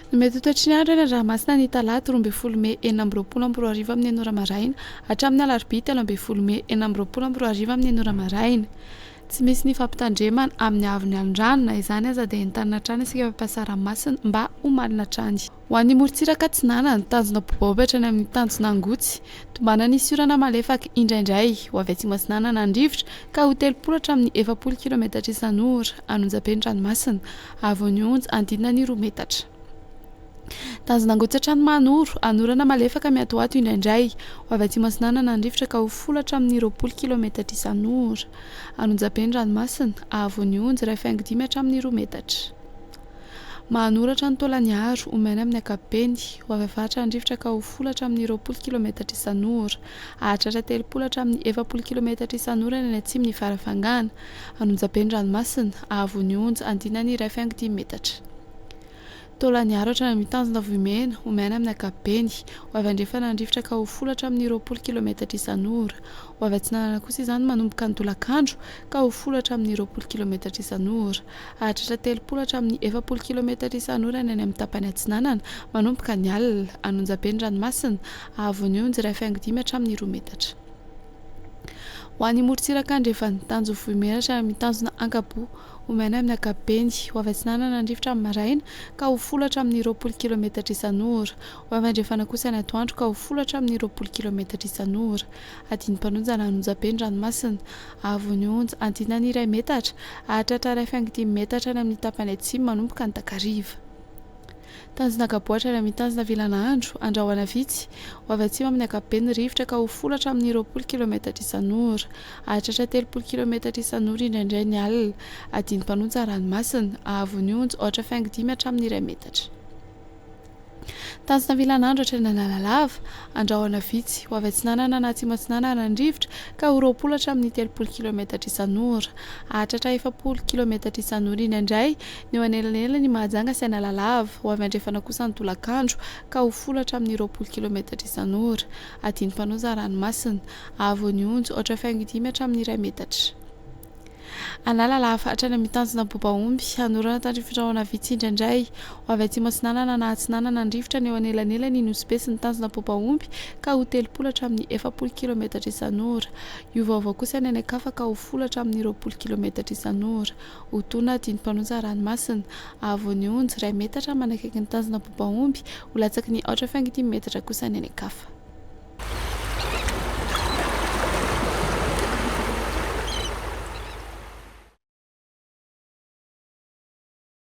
Ny mety ho toetry ny andro eny an-dranomasina ny talata 12 mey 2026 amin'ny enina ora maraina hatramin'ny alarobia 13 mey 2026 amin'ny enina ora maraina. Tsy misy ny fampitandremana amin'ny haavon'ny alon-drano na izany aza dia entanina hatrany isika mpampiasa ranomasina mba ho malina hatrany. Ho an'ny morontsiraka atsinanana, tanjona Bobaoby hatrany amin'ny tanjona Angotsy, tombanana hisy orana malefaka indraindray ho avy atsimo atsinanana ny rivotra ka ho 30 hatramin'ny 40 kilometatra isan'ora an'onjabe ny ranomasina. Haavon'ny onja hanodidina ny 2 metatra. Tanjona Angotsy hatrany Mahanoro, hanorana malefaka miatoato indraindray. Ho avy atsimo atsinanana ny rivotra ka ho folo hatramin'ny 20 kilometatra isan'ora. An'Onjabe ny ranomasina, haavon'ny onja 1,5 hatramin'ny 2 metatra. Mahanoro hatrany Taolagnaro, ho maina amin'ny ankapobeny. Ho avy avaratra ny rivotra ka ho folo hatramin'ny 20 kilometatra isan'ora. Hahatratra 30 hatramin'ny 40 kilometatra isan'ora ny any atsimon'i Farafangana. An'Onjabe ny ranomasina, haavon'ny onja andinany 1,5 metatra. Taolagnaro hatrany amin'ny tanjona Vohimena, ho maina amin'ny ankapobeny. Ho avy andrefana ny rivotra ka ho folo hatramin'ny 20 kilometatra isan'ora. Ho avy atsinanana kosa izany manomboka ny tolakandro ka ho folo hatramin'ny 20 kilometatra isan'ora. Hahatratra 30 hatramin'ny 40 kilometatra isan'ora ny any amin'ny tapany atsinanana manomboka ny alina. An'Onjabe ny ranomasina, haavon'ny onja 1,5 hatramin'ny 2 metatra. Ho an'ny morontsiraka andrefan'ny tanjon'i Vohimena hatrany amin'ny tanjona Ankaboa, ho maina amin'ny ankapobeny. Ho avy atsinanana ny rivotra amin'ny maraina ka ho folo hatramin'ny 20 kilometatra isan'ora. Ho avy andrefana kosa ny atoandro ka ho folo hatramin'ny 20 kilometatra isan'ora. Adinam-panonjana an'Onjabe ny ranomasina. Haavon'ny onja, andinany iray metatra, hahatratra 1,5 metatra any amin'ny tapany atsimo manomboka ny takariva. Tanjona Gaboatra any amin'ny tanjona Vilanandro, Andrahona vitsy, ho avy atsimo amin'ny ankapobeny ny rivotra ka ho folo hatramin'ny 20 kilometatra isan'ora. Hahatratra 30 kilometatra isan'ora indraindray ny alina. Adinam-panonja ranomasina, haavon'ny onja aotra faingo dimy hatramin'ny iray metatra. Tanjona Vilanandro hatrany Analalava, Andrahona vitsy, ho avy atsinanana na atsimo atsinanana ny rivotra ka ho 20 hatramin'ny 30 kilometatra isan'ora. Hahatratra 40 kilometatra isan'ora indraindray Ny eo anelanelan' i Mahajanga sy Analalava, ho avy andrefana kosa ny tolakandro, ka ho folo hatramin'ny 20 kilometatra isan'ora. Adinam-panoza ranomasina. Haavon'ny onja, aotra faingo dimy hatramin'ny iray metatra. Analalava, hatrany amin'ny tanjona Bobaomby, hanorana tandrifin-drahona vitsy indraindray. Ho avy atsimo atsinanana na atsinanana ny rivotra ny eo anelanelan' i Nosy Be sy ny tanjona Bobaomby, ka ho 30 hatramin'ny 40 kilometatra isan'ora. Hiovaova kosa ny any an-kafa ka ho folo hatramin'ny 20 kilometatra isan'ora. Ho tona adinam-panonja ranomasina. Haavon'ny onja, iray metatra manakaiky ny tanjona Bobaomby, ho latsaky ny aotra faingo dimy metatra kosa ny any an-kafa.